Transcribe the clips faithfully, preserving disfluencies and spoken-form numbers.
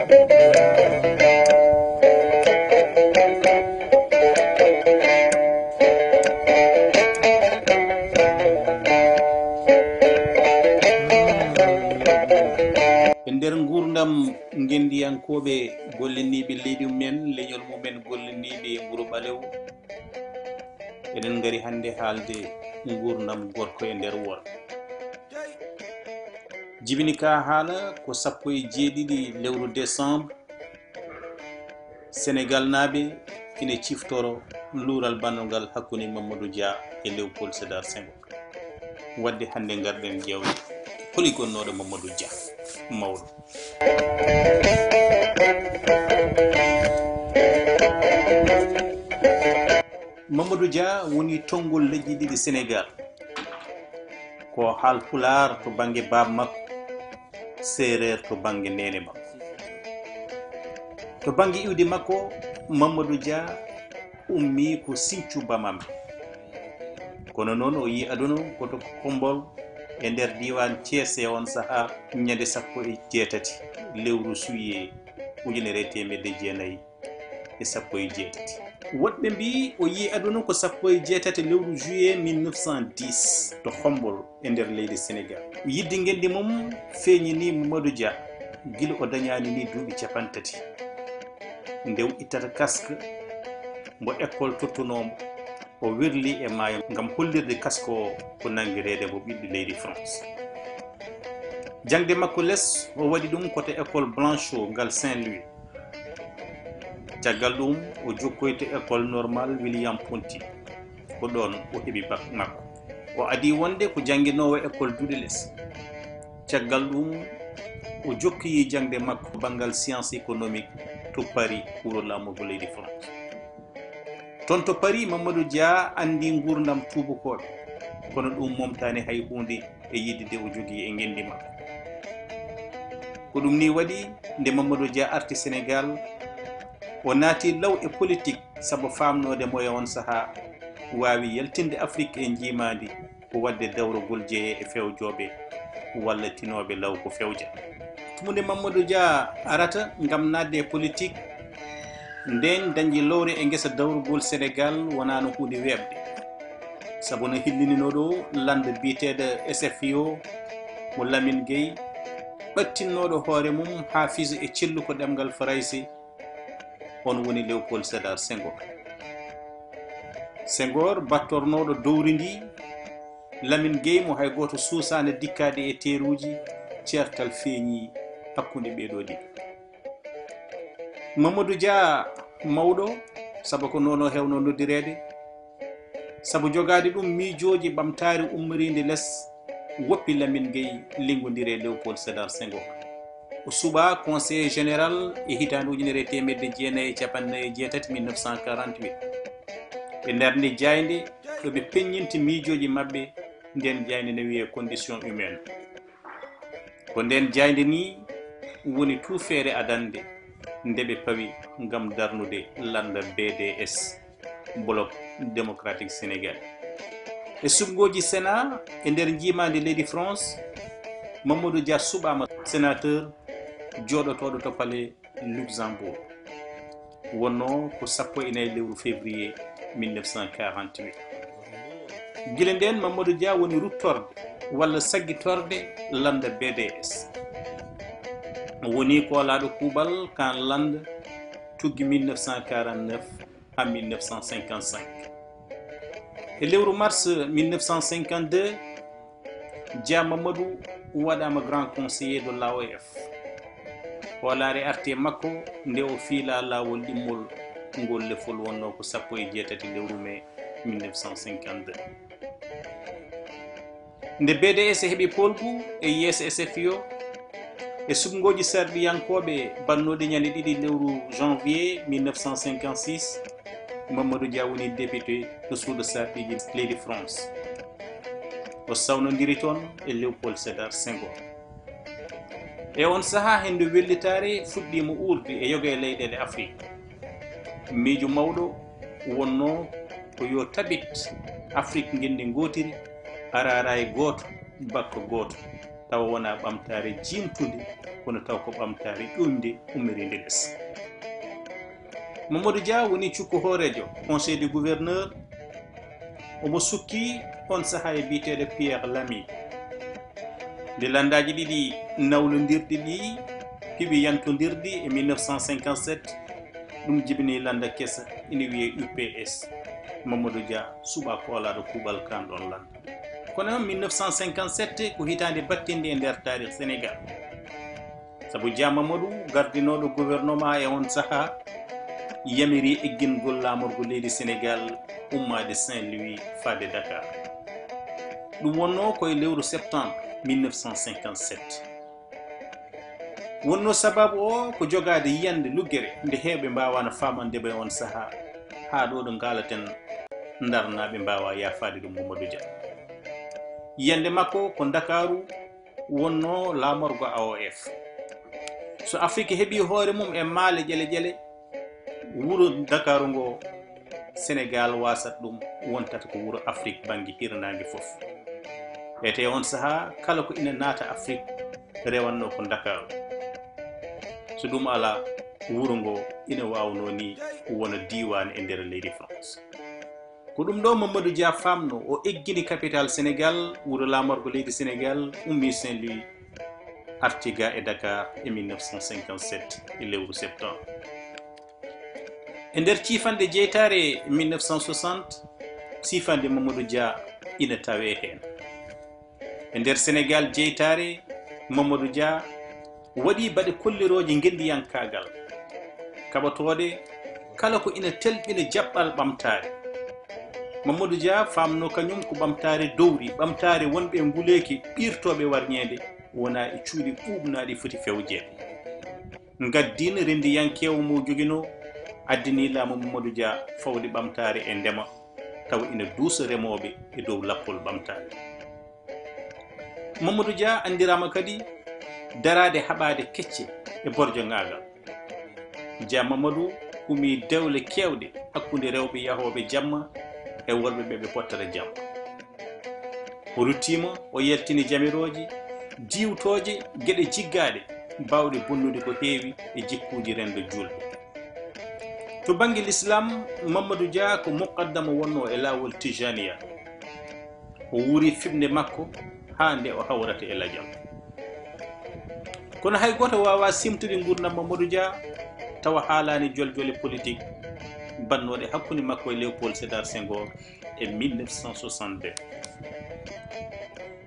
E nder nguurndam ngenndiyankooɓe golliniiɓe leydi mumen, leñol mumen, golliniiɓe nguru ɓalew, eɗen ngari hannde haalde nguurndam gorko e nder worɓe. Jibini ka haala ko sappo e jeeɗiɗi lewru décembre, Senegalnaaɓe ina ciftoro luural banndogal hakkunde Mamadou Dia e Léopold Sédar Senghor. Wadde hannde ngarɗen ƴeewde holi gonnooɗo Mamadou Dia mawɗo. Mamadou Dia woni tonngol leƴƴi ɗiɗi Senegal. Ko Haalpulaar to bannge baaba makko, Seereer to bannge neene makko. To bannge iwdi makko, Mamadou Dia ummii ko Sinthiou Bamambé. Kono noon o yii aduna ko to Xombol e nder diiwaan Thiès e oon sahaa ñande sappo e jeetati lewru juillet ujunere e teemedde jeenayi e sappo e jeetati. Woɗɓe mbii o yii aduna ko sappo e jeetati lewru juillet mille neuf cent dix to Xombol e nder leydi Senegal. Yiɗde ngenndi mum feeñinii Mamadou Dia gila o dañaani ni duuɓi cappanɗe tati. Nde o ittata casque mbo école tottunoo mo, o wirli e maayo ngam hollirde casque o ko nanngireede mo ɓiɗɗo leydi France. Jaŋde makko les o waɗi ɗum ko to école Blanchot ngal Saint-Louis. Caggal ɗum o jokkoyi to école normale William Ponty. Ko ɗoon o heɓi bac makko. O adii wonde ko jannginoowo école duɗe les. Caggal ɗum o jokkoyi jaŋde makko banngal science économique to Paris, wuro laamorgo leydi France. Toon to Paris, Mamadou Dia anndi nguurndam tuubakooɓe, kono ɗum momtaani hay huunde e yiɗde nde o jogii e ngenndi makko. Ko ɗum nii waɗi, nde Mamadou Dia arti Senegal, o naati law e politik sabu faamnoode mo e oon sahaa waawi yaltinde Afrik e njiimaandi ko waɗde dawrugol jeyee e fewjooɓe walla tinooɓe law ko fewja. Tuma nde Mamadou Dia arata ngam naatde e politik, ndeen dañde lowre e ngesa dawrugol Senegal wonaano huunde weeɓde. Sabu no hillininoo ɗo lannda biyeteeɗo S F I O mo Lamine Gueye, ɓattinnooɗo hoore mum haafisu e celluko ɗemngal Farayse, oon woni Léopold Sédar Senghor. Senghor battornooɗo dowri ndi, Lamine Gueye mo hay gooto suusaani dikkaade e teeruuji, ceertal feeñi hakkunde ɓee ɗoo ɗiɗo. Mamadou Dia mawɗo, sabu ko noon o heewno noddireede, sabu jogaade ɗum miijooji ɓamtaare ummoriinde les, woppi Lamine Gueye linngondirii e Léopold Sédar Senghor. O suɓaa conseiller général e hitaande ujunere e teemedde jeenayi e cappanɗe nayi e jeetati, mille neuf cent quarante-huit. Ɓe ndarni jaaynde ɗo ɓe peññinta miijooji maɓɓe, ndeen jaaynde ne wiyee Conditions humaines. Ko ndeen jaaynde nii woni tuufeere adannde nde ɓe pawi ngam darnude lannda B D S, Bloc Démocratique Sénégalais. E suɓngooji Sénat e nder njiimaandi leydi France, Mamadou Dia suɓaama sénateur jooɗotooɗo to Palais Luxembourg. Wonnoo ko sappo e nayi lewru février mille neuf cent quarante-huit. Gila ndeen, Mamadou Dia woni ruttorde walla saggitorde lannda B D S. O woni koolaaɗo kuuɓal Camp Land tuggi mille neuf cent quarante-neuf haa mille neuf cent cinquante-cinq. E lewru mars mille neuf cent cinquante-deux, Dia Mamadou waɗaama grand conseiller de l'A O F. Hoolaare arti e makko nde o fiilaa laawol ɗimmol ngol lefol, wonnoo ko sappo e jeetati lewru mee mille neuf cent cinquante-deux. Nde B D S heɓi poolgu e yeeso S F I O, e suɓngooji sarɗiyankooɓe bannooɗi ñande ɗiɗi lewru janvier mille neuf cent cinquante-six, Mamadou Dia woni député to suudu sarɗiiji leydi France. O sawnondiri toon e Léopold Sédar Senghor. E oon sahaa, henndu wellitaare fuɗɗiima uurde e yoga e leyɗeele Afrik. Miijo mawɗo wonnoo ko yo tabit Afrik ngenndi ngootiri, araaraay gooto, bakka gooto. tawa wonaa ɓamtaare jiimtunde, kono taw ko ɓamtaare ƴoƴnde ummirinde les. Mamadou Dia woni cukko hooreejo Conseil des gouverneurs. Omo sukki on sahaa e biyeteeɗo Pierre Lamy. Nde lanndaaji ɗiɗi nawlondirɗi ɗi piɓi yantondirɗi e mille neuf cent cinquante-sept, ɗum jibini lannda kesa ina wiyee U P S. Mamadou Dia suɓaa koolaaɗo kuuɓal kaan ɗoon lannda. Kono mille neuf cent cinquante-sept ko hitaande battinnde e nder taarih Senegaal. Sabu Dia Mamadou, gardinooɗo gouvernement e on sahaa, yamiri eggingol laamorgo leydi Senegaal ummaade Saint-Louis faade Dakar. Ɗum wonnoo ko e lewru septembre mille neuf cent cinquante-sept. Wonnoo sababu o ko jogaade yiyannde luggere nde heewɓe mbaawaano faamande ɓe on sahaa, haa ɗo ɗo ngaalaten Ndarnaaɓe mbaawaa yaafaade ɗum Mamadou Dia. Yiyannde makko ko Ndakaaru wonnoo laamorgo A O F. So Afrik heɓii hoore mum e maale ƴele ƴele, wuro Ndakaaru ngo, Senegaal waasat ɗum, wontata ko wuro Afrik bannge hirnaange fof. Etee on sahaa, kala ko ina naata Afrik rewatnoo ko Ndakaaru. So ɗum alaa, wuro ngo ina waawnoo ni wona diiwaan e nder leydi France. Ko ɗum ɗo Mamadou Dia faamnoo, o eggini capital Senegaal, wuro laamorgo leydi Senegaal, ummi Saint-Louis, arti ga e Dakar e mille neuf cent cinquante-sept e lewru septembre. E nder ciifanɗe jeytaare mille neuf cent soixante, siifanɗe Mamadou Dia ina tawee heen. E nder Senegaal jeytaare, Mamadou Dia waɗi baɗe kollirooje ngenndiyankaagal, kaɓotooɗe kala ko ina telɓina jaɓɓal ɓamtaare. Mamadou Dia faamnoo kañum ko ɓamtaare dowri, ɓamtaare wonɓe e nguleeki ɓiirtooɓe warñeende, wonaa e cuuɗi ɓuuɓnaaɗi foti fewjeede. Ngaddiin renndiyankeewo mo joginoo addinii laamu Mamadou Dia fawde ɓamtaare e ndema, tawa ina duusa remooɓe e dow lappol ɓamtaare. Mamadou Dia anndiraama kadi daraade haɓaade kecce e borjoŋaagal. Dia Mamadou umii dewle keewɗe hakkunde rewɓe yahooɓe jamma e worɓe ɓe ɓe pottata jamma. O ruttiima, o yaltini jamirooje, diiwtooje, geɗe jiggaaɗe, baawɗe bonnude ko heewi e jikkuuji renndo juulɓe. To bannge Lislaam, Mamadou Dia ko muqaddamo wonnoo e laawol Tijaniya. O wuuri fiɓnde makko haa nde o hawrata e lajal. Kono hay gooto waawaa simtude nguurndam Mamadou Dia tawa haalaani joljole politik bannooɗe hakkunde makko e Léopold Sédar Senghor e mille neuf cent soixante-deux.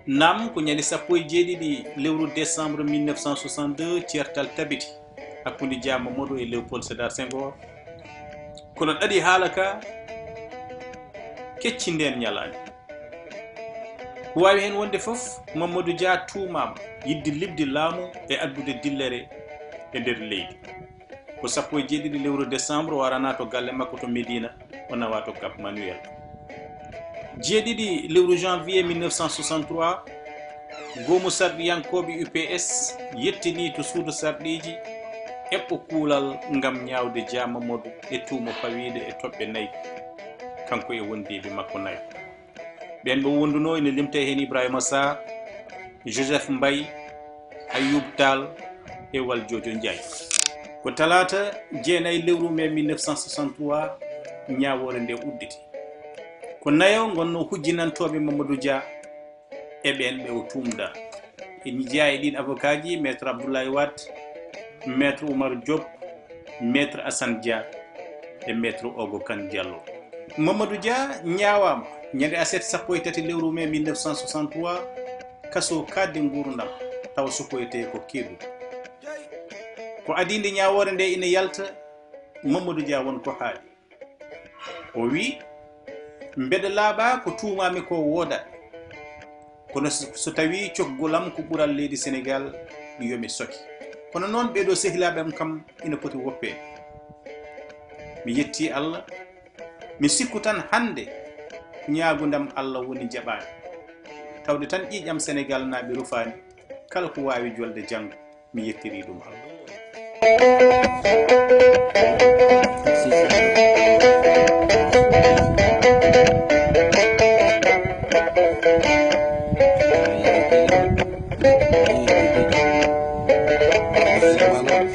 Naam, ko ñande sappo e jeeɗiɗi lewru décembre mille neuf cent soixante-deux ceertal tabiti hakkunde Dia Mamadou e Léopold Sédar Senghor. Kono ɗaɗi haala ka kecci ndeen ñalaande. Ko waawi heen wonde fof, Mamadou Dia tuumaama yiɗde liɓde laamu e addude dillere e nder leydi. Ko sappo e jeeɗiɗi lewru décembre o aranaa to galle makko to Médina, o nawaa to Cap Manuel. Jeeɗiɗi lewru janvier mille neuf cent soixante-trois, goomu sarɗiyankooɓe U P S yettinii to suudu sarɗiiji eɓɓo kuulal ngam ñaawde Dia Mamadou e tuumo pawiiɗo e toɓɓe nayi, kanko e wondiiɓe makko nayo. Ɓeen ɓe wondunoo ina limtee heen Ibrahima Sarr, Joseph Mbaye, Ayoub Tall e Valdiodio Ndiaye. Ko talaata jeenayi lewru mee mille neuf cent soixante-trois ñaawoore nde udditi. Ko nayo ngonnoo hujjinantooɓe Mamadou Dia e ɓeen ɓe o tuumdaa. Ina jeyaa e ɗiin avocatji, Maître Abdoulaye Wade, Maître Oumar Diop, Maître Assane Dia e Maître Ogo Kane Diallo. Mamadou Dia ñaawaama ñande aset sappo e tati lewru mee mille neuf cent soixante-trois, kaso kaaɗde nguurndam, tawa sokoytee ko keeɗu. Ko adii nde ñaawoore nde ina yalta, Mamadou Dia won ko haali. O wi, mbeɗa laaɓaa ko tuumaami ko woodaani. Kono so, so tawii cokgol am ko ɓural leydi Senegaal, yo mi soke. Kono noon ɓeeɗo sehilaaɓe am kam ina poti woppeede. Mi yettii Allah, mi sikku tan hannde ko ñaagundam Allah woni jaɓaani. Tawde tan ƴiiƴam Senegaal naaɓe rufaani, kala ko waawi jolde janngo. Mi yettirii ɗum Allah. Zamana.